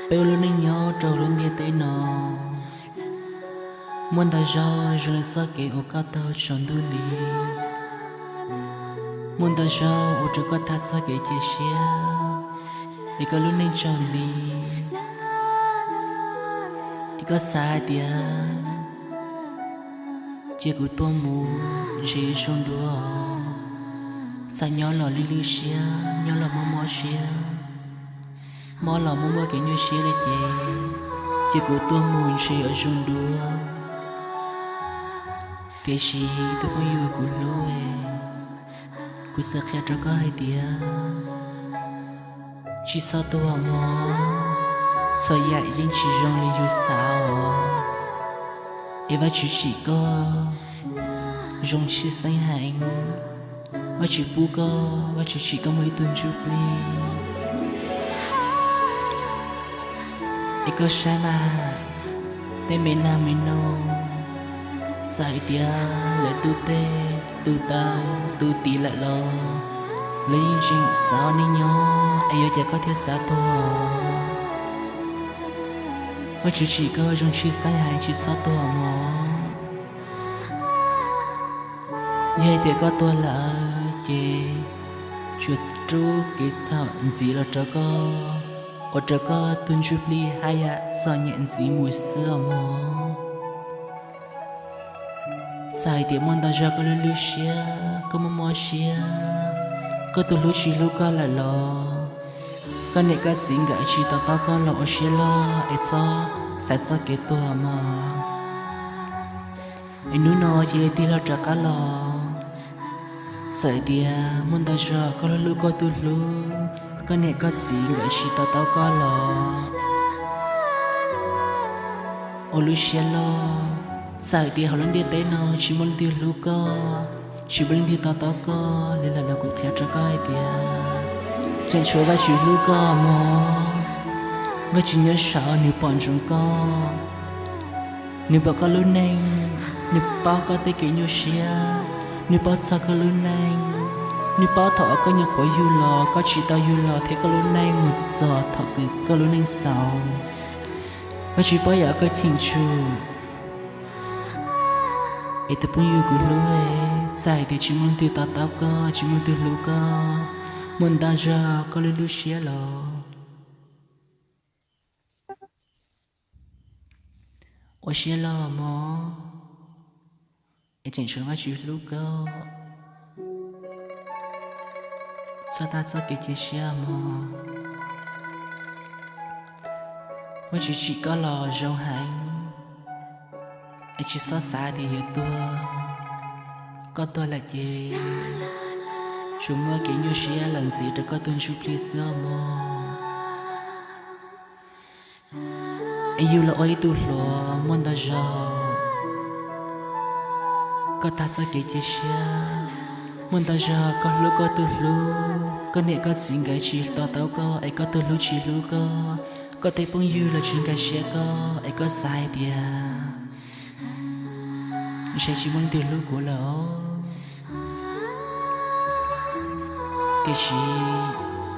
Peb ua lub neej nyob rau lub ntiaj teb no, muaj ntau zaug zoo li txoj kev uas koj taug tsaus ntuj nti, muaj ntau zaug ua rau koj tag txoj kev cia siab, es koj lub neej tsaus nti, es koj xav hais tias cia kuv tuag mus ntshe yuav zoo dua, xav nyob los lwj lwj siab, nyob los mob mob siab, mob los muaj muaj kev nyuaj siab li ces cia kuv tuag mus ntshe yuav zoo dua. Tiam sis tus phooj ywg kuv hlub, kuv xav qhia rau koj hais tias tsis txhob tuag mog, txhua yam yeej tsis zoo li yus xav os. Es Vajtswv tsim koj zoo tshwj xeeb heev, Vajtswv pub koj, Vajtswv tsim koj muaj ib tug ntsuj plig. Es koj saib mas, tej me nag me noog, txawm hais tias lawv tu teg tu taw tu tis lawm los lawv yeej tseem xav ua neej nyob, es yuav cas koj thiaj xav tuag? Vajtswv tsim koj zoo tshwj xeeb heev, tsis txhob tuag mog. Yog hais tias koj tuag lawm ces tsuas rub kev txhaum ntxiv los rau koj, ua rau koj tus ntsuj plig haj yam txom nyem ntxiv mus xwb os mog. Txawm hais tias muaj ntau zaug koj lwj lwj siab, koj mob mob siab, koj tus hlub tsis hlub koj lawm los koj niam koj txiv nkawd tsis to taub koj los ua siab loj es txhob xaiv txoj kev tuag mog. Es hnub no cia li tig hlo rov qab los. Txawm tias muaj ntau zaug koj hlub hlub koj tus hlub, koj niam koj txiv nkawd tsis to taub koj los ua lub siab loj. Txawm tias hauv lub ntiaj teb no tsis muaj leej twg hlub koj, tsis muaj leej twg to taub koj li lawm los kuv qhia rau koj hais tias tseem tshuav Vajtswv hlub koj mog. Vajtswv nyob saud nws pom ntsoov koj, nws pom koj lub neej, nws paub koj tej kev nyuaj siab, nws paub txog koj lub neej, nws paub thaum uas koj nyuam qhuav yug los, koj tsis tau yug los thiab koj lub neej mus txog thaum kws koj lub neej xaus. Vajtswv paub yam koj cheem tsum. Es tus phooj ywg kuv hlub, txawm hais tias tsis muaj leej twg to taub koj, tsis muaj leej twg hlub koj, muaj ntau zaug koj lwj lub siab los ua siab loj mog, es tseem tshuav Vajtswv hlub koj. Txhob tag txoj kev cia siab mog. Vajtswv tsim koj los zoo heev, es tsis txhob xav tias yuav tuag. Koj tuag lawm ces tsuas muaj kev nyuaj siab los ntxiv rau koj tus ntsuj plig xwb mog. Es yug los ua ib tug hluas muaj ntau zaug koj tag txoj kev cia siab, muaj ntau zaug koj hlub koj tus hlub, koj niam koj txiv nkawd tsis to taub koj es koj tus hlub tsis hlub koj, koj tej phooj ywg los tsis nkag siab koj es koj xav hais tias ntshe tsis muaj leej twg hlub kuv lawm os. Tiam sis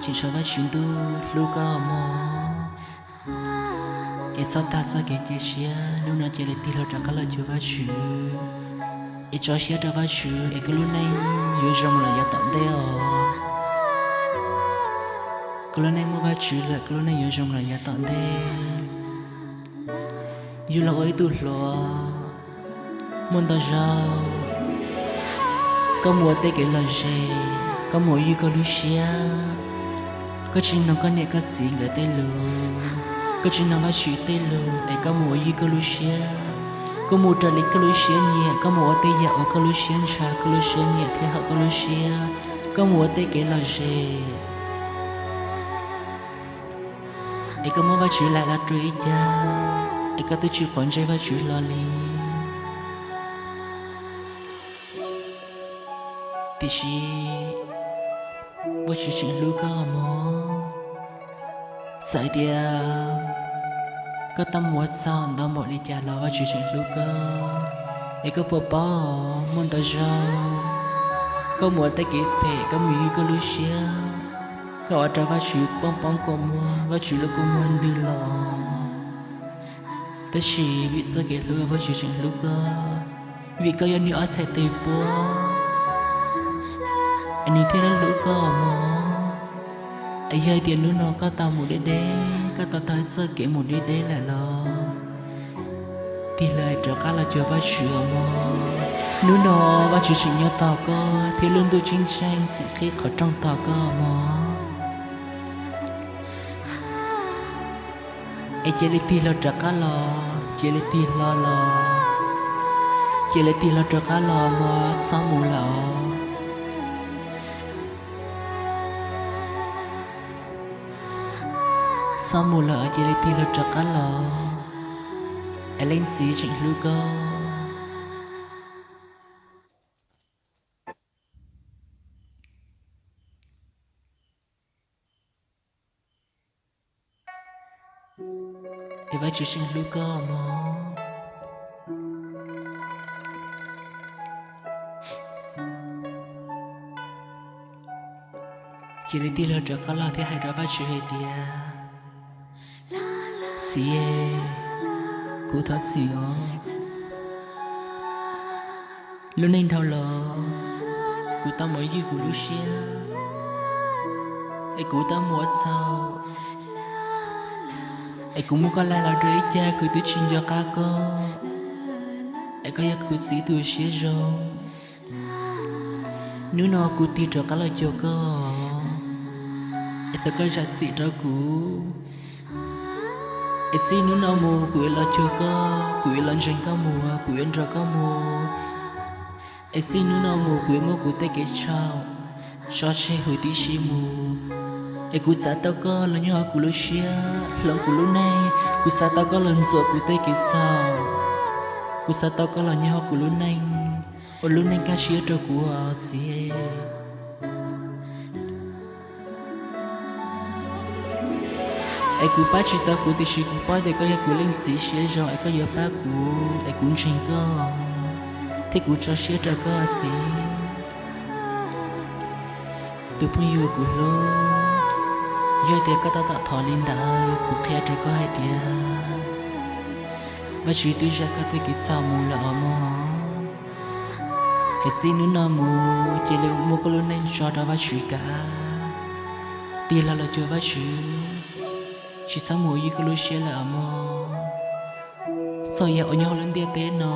tseem tshuav Vajtswv ntuj hlub koj mog. Es txhob tag txoj kev cia siab, hnub no cia li tig hlo rov qab los cuag Vajtswv, es tso siab rau Vajtswv es koj lub neej yuav zoo los yav tom ntej os. Koj lub neej muaj Vajtswv lawm, koj lub neej yuav zoo los yav tom ntej. Yug los ua ib tug hluas muaj ntau zaug koj mus ua tej kev lom zem, koj mus ua ywg koj lub siab, koj tsis mloog koj niam koj txiv nkawd tej lus, koj tsis mloog Vajtswv tej lus es koj mus ua ywg koj lub siab, koj mus raws li koj lub siab nyiam, koj mus ua tej yam uas koj lub siab ntshaw, koj lub siab nyiam thiab haum koj lub siab, koj mus ua tej kev lom zem, es koj muab Vajtswv laim los rau ib cag, es koj twb tsis quav ntsej Vajtswv hlo li. Tiam sis Vajtswv tseem hlub koj mog. Txawm tias koj tau mus ua txhaum ntau npaum li cas los Vajtswv tseem hlub koj. Es koj puas paub, muaj ntau zaug koj mus ua tej kev phem, koj mus yug koj lub siab, koj ua rau Vajtswv poob poob kua muag, Vajtswv lub kua muag ntws los. Tab sis vim txoj kev hlub Vajtswv tseem hlub koj, vim koj yog nws ob txhais tes puab, es nws thiaj hlub koj mog. Es yog hais tias hnub no koj tau mus deb deb, koj tau taug txoj kev mus deb deb lawm los tig hlo rov qab los cuag Vajtswv mog. Hnub no Vajtswv tseem nyob tos koj thiab lub ntuj ceeb tsheej tseem qhib qhov rooj tos koj mog. Es cia li tig hlo rov qab los, cia li tig hlo los, cia li tig hlo rov qab los mog, txhob mus lawm os. Txhob mus lawm os, cia li tig hlo rov qab los, es leej txiv tseem hlub koj. Es Vajtswv tseem hlub koj mog. Cia li tig hlo rov qab los thiab hais rau Vajtswv hais tias, Txiv, kuv thov txim os. Lub neej dhau los kuv tau mus ywg kuv lub siab, es kuv tau mus ua txhaum, es kuv muab koj laig los rau ib cag, kuv twb tsis nco qab koj, es koj yog kuv txiv tus siab zoo. Hnub no kuv tig rov qab los cuag koj, es thov koj zam txim rau kuv. Es txij hnub no mus kuv yuav los cuag koj, kuv yuav los ntseeg koj mus, kuv yuav nrog koj mus. Es txij hnub no mus kuv yuav muab kuv tej kev txhaum tso tseg huv tib si mus. Es kuv xav tau koj los nyob hauv kuv lub siab, hloov kuv lub neej. Kuv xav tau koj los ntxuam kuv tej kev txhaum. Kuv xav tau koj los nyob hauv kuv lub neej, ua lub neej kaj siab rau kuv os txiv. Es kuv pab tsis tau kuv, tiam sis kuv paub tias koj yog kuv leej txiv siab zoo, es koj yuav pab kuv, es kuv ntseeg koj thiab kuv tso siab rau koj txiv. Tus phooj ywg kuv hlub, yog tias koj tab tom thov li ntawd, kuv qhia rau koj hais tias Vajtswv twb zam koj tej kev txhaum mus lawm os mog. Es txij hnub no mus cia li muab koj lub neej tso rau Vajtswv kav, tig hlo los cuag Vajtswv, tsis txhob mus ywg koj lub siab lawm os mog. Txhua yam uas nyob hauv lub ntiaj teb no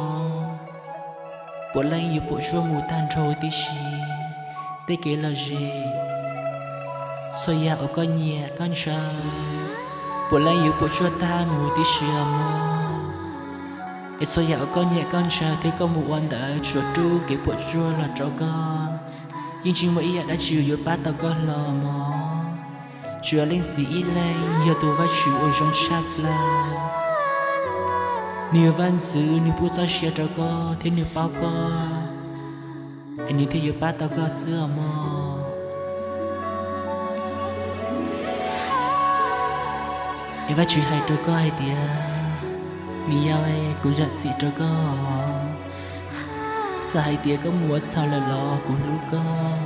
puav leej yuav puas tsuaj mus tag nrho huv tib si, tej kev lom zem. Txhua yam uas koj nyiam koj ntshaw puav leej yuav puas tsuaj tag mus huv tib si os mog. Es txhua yam uas koj nyiam koj ntshaw thiab koj mus ua ntawd tsuas rub kev puas tsuaj los rau koj, yeej tsis muaj ib yam dab tsi uas yuav pab tau koj hlo mog. Tsuas yog leej txiv ib leeg yog tus Vajtswv uas zoo tshaj plaws. Nws yog vaj ntxwv, nws pub txoj sia rau koj thiab nws paub koj, es nws thiaj yuav pab tau koj xwb os mog. Es Vajtswv hais rau koj hais tias, me yau, kuv zam txim rau koj. Txawm hais tias koj mus ua txhaum lawm los kuv hlub koj,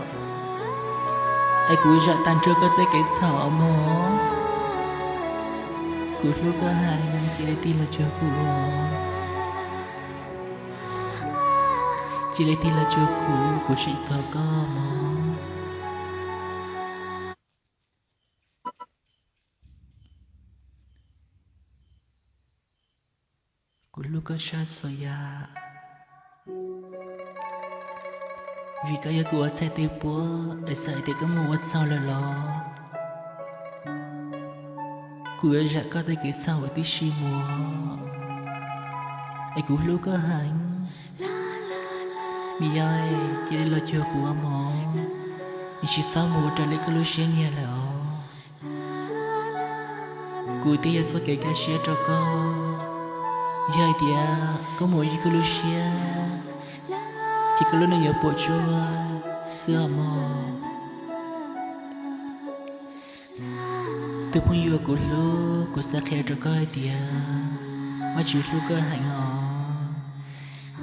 es kuv zam tag nrho koj tej kev txhaum os mog. Kuv hlub koj heev, cia li tig los cuag kuv. Cia li tig los cuag kuv, kuv tseem tos koj mog. Kuv hlub koj tshaj txhua yam, vim koj yog kuv ua txhais tes puab, es txawm hais tias koj mus ua txhaum lawm los kuv yuav zam koj tej kev txhaum huv tib si mus, es kuv hlub koj heev. Me yau, cia li los cuag kuv mog, es tsis txhob mus ua raws li koj lub siab nyiam lawm os. Kuv twb yog txoj kev kaj siab rau koj, yog hais tias koj mus ywg koj lub siab, ces koj lub neej yuav puas tsuaj xwb os mog. Tus phooj ywg kuv hlub, kuv xav qhia rau koj hais tias Vajtswv hlub koj heev os.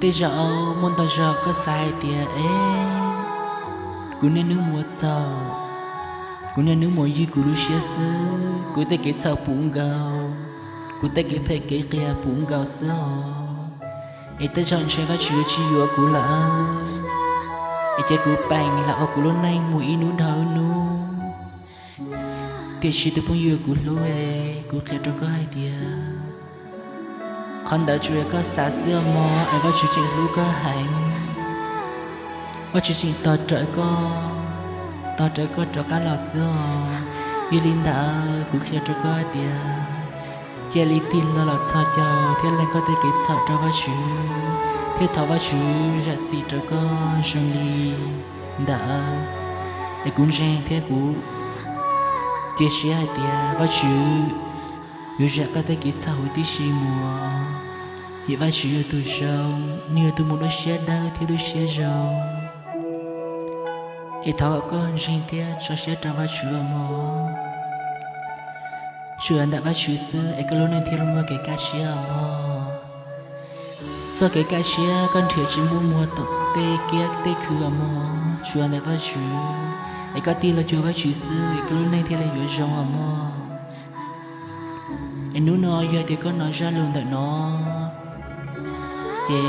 Tej zaum muaj ntau zaus koj xav hais tias, es, kuv niaj hnub mus ua txhaum, kuv niaj hnub mus ywg kuv lub siab xwb, kuv tej kev txhaum puv nkaus, kuv tej kev phem kev qias puv nkaus xwb os. Es tej zaum ntshe Vajtswv tsis yuav kuv lawm, es cia kuv peem los ua kuv lub neej mus ib hnub dhau ib hnub. Tiam sis tus phooj ywg kuv hlub, kuv qhia rau koj hais tias, qhov ntawd tsuas yog koj xav xwb os mog, es Vajtswv tseem hlub koj heev. Vajtswv tseem tos rawv koj, tos rawv koj rov qab los xwb os. Yog li ntawd kuv qhia rau koj hais tias, cia li tig hlo los txhos caug thiab lees koj tej kev txhaum rau Vajtswv, thiab thov Vajtswv zam txim rau koj zoo li ntawd. Es kuv ntseeg thiab kuv cia siab hais tias Vajtswv yuav zam koj tej kev txhaum huv tib si mus. Vim Vajtswv yog tus zoo, nws yog tus muaj lub siab dawb thiab lub siab zoo. Es thov koj ntseeg thiab tso siab rau Vajtswv os mog. Tsuas ntawm Vajtswv xwb es koj lub neej thiaj li muaj kev kaj siab os mog. Txoj kev kaj siab koj nrhiav tsis muaj muag tom tej kiab tej khw os mog, tsuas ntawm Vajtswv. Es koj tig los cuag Vajtswv xwb es koj lub neej thiaj li yuav zoo os mog. Es hnub no yog tias koj hnov zaj lus ntawm no, ces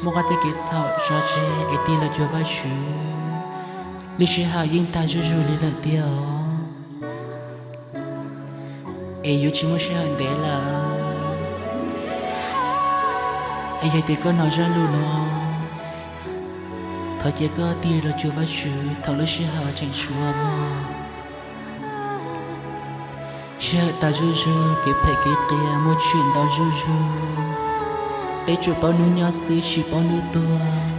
muab koj tej kev txhaum tso tseg es tig los cuag Vajtswv. Lub sij hawm yeej tag zuj zus li lawm tiag os, es yuav tsis muaj sij hawm ntev lawm. Es yog tias koj hnov zaj lus no, thov cia koj tig los cuag Vajtswv thaum lub sij hawm tseem tshuav mog. Sij hawm tas zuj zus, kev phem kev qias muaj tshwm ntau zuj zus. Peb tsuas paub hnub nyob xwb tsis paub hnub tuag.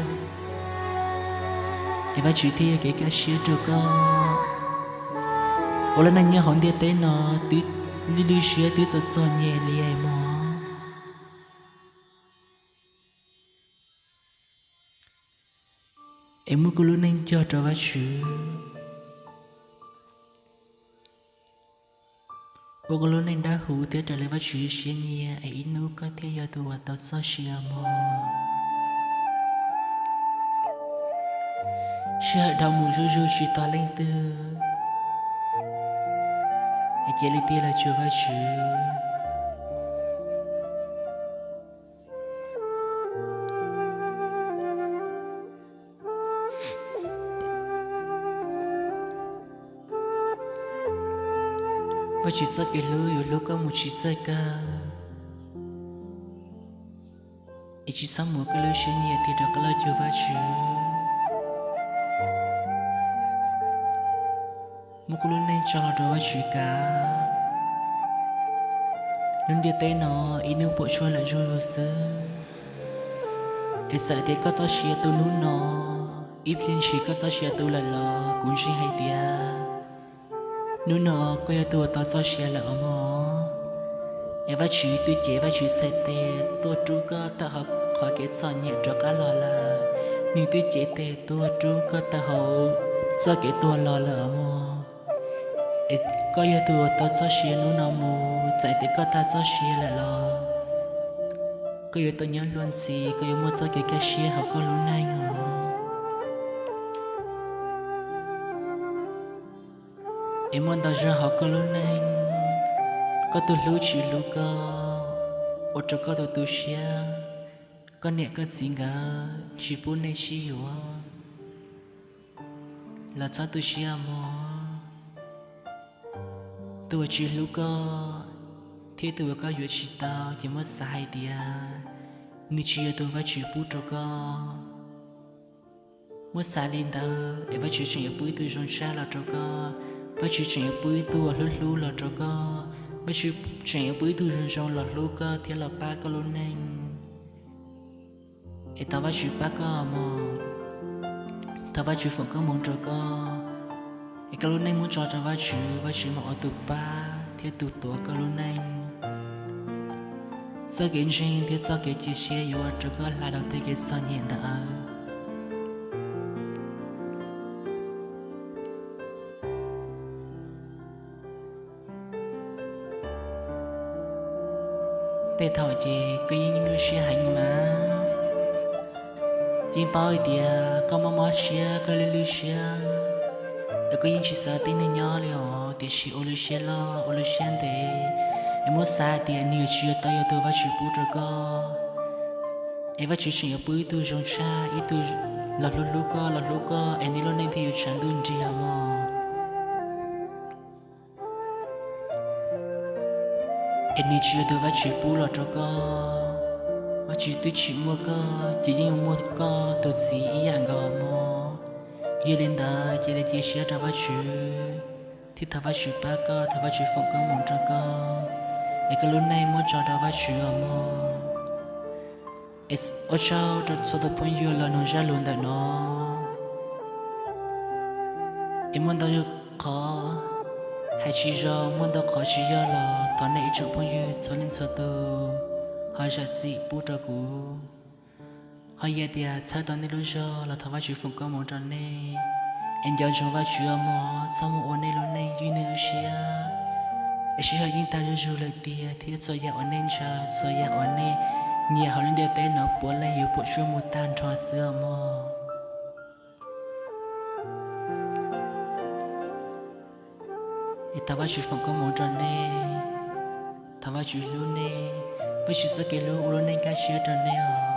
Es Vajtswv thiaj yog kev kaj siab rau koj. Ua lub neej nyob hauv ntiaj teb no twb lwj lwj siab twb txom txom nyem li mog. Es muab koj lub neej cog rau Vajtswv. Ua koj lub neej dawb huv thiab raws li Vajtswv siab nyiam es ib hnub koj thiaj yog tus uas tau txoj sia mog. Sij hawm dhau mus zuj zus tsis tos leej twg, es cia li tig los cuag Vajtswv. Vajtswv txoj kev hlub yuav hlub koj mus tsis txawj kawg. Es tsis txhob muab koj lub siab nyiam tig rov qab los cuag Vajtswv. Muab koj lub neej tso los rau Vajtswv kav. Lub ntiaj teb no ib hnub puas tsuaj lawm zuj zus xwb. Es txawm tias koj txoj sia tu hnub no, ib pliag ntshis koj txoj sia tu lawm los kuv ntseeg hais tias hnub no koj yog tus uas tau txoj sia lawm os mog. Es Vajtswv twb cev Vajtswv txhais tes tuaj rub koj tawm hauv qhov kev txom nyem rov qab los lawm. Nws twb cev tes tuaj rub koj tawm hauv txoj kev tuag los lawm os mog. Es koj yog tus uas tau txoj sia hnub no mus, txawm tias koj tag txoj sia lawm los koj yuav tau nyob luag ntxhi, koj yuav muaj txoj kev kaj siab hauv koj lub neej os. Es muaj ntau zaus hauv koj lub neej, koj tus hlub tsis hlub koj, ua rau koj tu tu siab, koj niam koj txiv nkawd tsis pub nej sib yuav los txhob tu siab mog. Tus uas tsis hlub koj thiab tus uas koj yuav tsis tau ces muab xav hais tias nws tsis yog tus Vajtswv pub rau koj. Muab xav li ntawd es Vajtswv tseem yuav pub ib tug zoo tshaj los rau koj, Vajtswv tseem yuav pub ib tug uas hlub hlub los rau koj, Vajtswv tseem yuav pub ib tug zoo zoo los hlub koj thiab los pab koj lub neej. Es thov Vajtswv pab koj mog, thov Vajtswv foom koob hmoov rau koj. Es koj lub neej muab tso rau Vajtswv, Vajtswv mas ua tus pab thiab tus tuav koj lub neej. Txoj kev ntseeg thiab txoj kev cia siab yuav ua rau koj hla dhau tej kev txom nyem ntawd. Tej thaum ces koj yeej nyuaj siab heev mas. Yeej paub hais tias koj mob mob siab, koj lwj lwj siab, es koj yeej tsis xav tej neeg nyob li os. Tiam sis ua lub siab loj, ua lub siab ntev, es muab xav hais tias nws yuav tsis yog tau yog tus Vajtswv pub rau koj, es Vajtswv tseem yuav pub ib tug zoo tshaj, ib tug los hlub hlub koj, los hlub koj, es nej lub neej thiaj yuav tshav ntuj nrig mog. Es nws tsis yog tus Vajtswv pub los rau koj. Vajtswv twb tsis muaj koj ces yeej yuav muaj koj tus txiv ib yam nkaus mog. Yog li ntawd cia li cia siab rau Vajtswv, thiab thov Vajtswv pab koj, thov Vajtswv foom koob hmoov rau koj, es koj lub neej muab tso rau Vajtswv os mog. Es ua tsaug rau txhua tus phooj ywg los mloog zaj lus ntawm no. Es muaj ntau qhov hais tsis zoo, muaj ntau qhov tsis yog los thov nej ib tsoom phooj ywg txhua leej txhua tus ho zam txim pub rau kuv. Ho yog tias txhawb tau nej lub zog los thov Vajtswv foom koob hmoov rau nej. Es nco ntsoov Vajtswv os mog, txhob muab ua nej lub neej ywj nej lub siab. Es sij hawm yeej tag zuj zus lawm tiag, thiab txhua yam uas nej ntshaw, txhua yam uas nej nyiam hauv lub ntiaj teb no puav leej yuav puam tsuaj mus tag nrho xwb os mog. Es thov Vajtswv foom koob hmoov rau nej, thov Vajtswv hlub nej, Vajtswv txoj kev hlub ua lub neej kaj siab rau nej os.